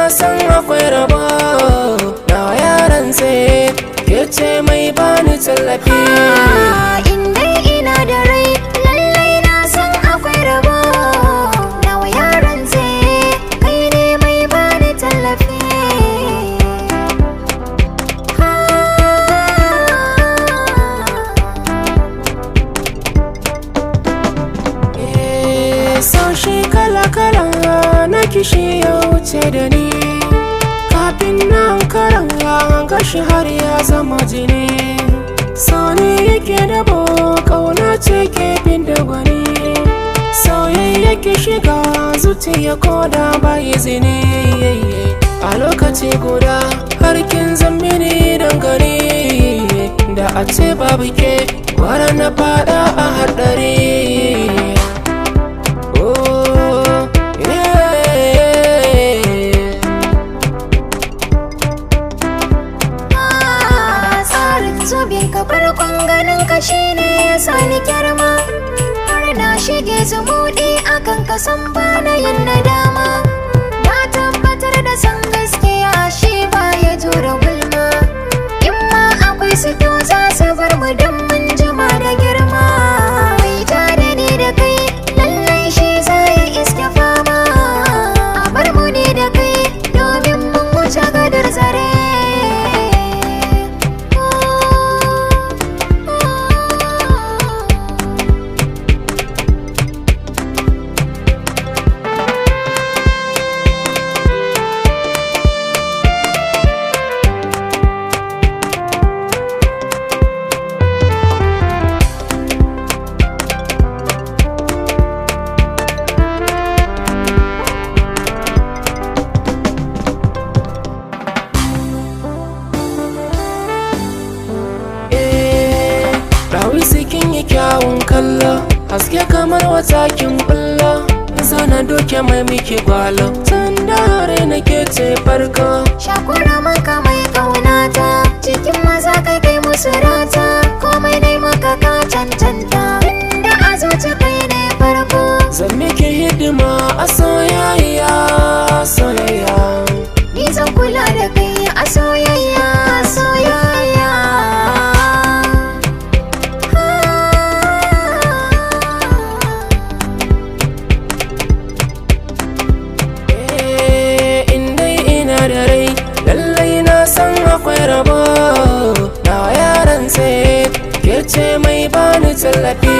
san akwai rabo. Na yaran sai ke ce mai bani tallafi. In dai ina da rai, lallai na san akwai rabo. Nawa yaran tsaye, kai ne mai bani tallafi. Sau shi kala-kala na kishi ya wuce da ni. Kafin nan karan gashi har ya zama jini. Sani yake dabo, kauna ce ke bin da gwani. Soyayya ke shiga zuciya ko da ba izini. A lokaci guda har kin zammini dangane. Da a ce babu ke, gwara na fada a haɗari. Oh, yeah. Tsarin zubin ka, farkon ganin ka shine ya sani kyarma. Har na shige zumuɗi akan ka, san bana yin nadama. Na tabbatar da san gaskiya shi ba ya jure gulma. In ma akwai su, to za su bar mu don mun jima da girma. Mai ja da ni da kai, lallai shi za ya iske fama. A bar mu ne da kai domin mun wuce gadar zare. Ɗawisu, kin yi kyawun kallo, haske kamar wata kin bullo. Zana doke mai miki gwalo, tun da hare nake ce farko. Shakura maka mai kaunata, cikin maza kai kai musu rata. Komai dai maka ka cancanta, inda a zuci kai ne farko. Zan miki hidima a soyayya, soyayya. Ni zan kula da kai a soyayya, soyayya. In dai ina da rai, lallai na san akwai rabo. Na yaran sai ke ce mai bani tallafi.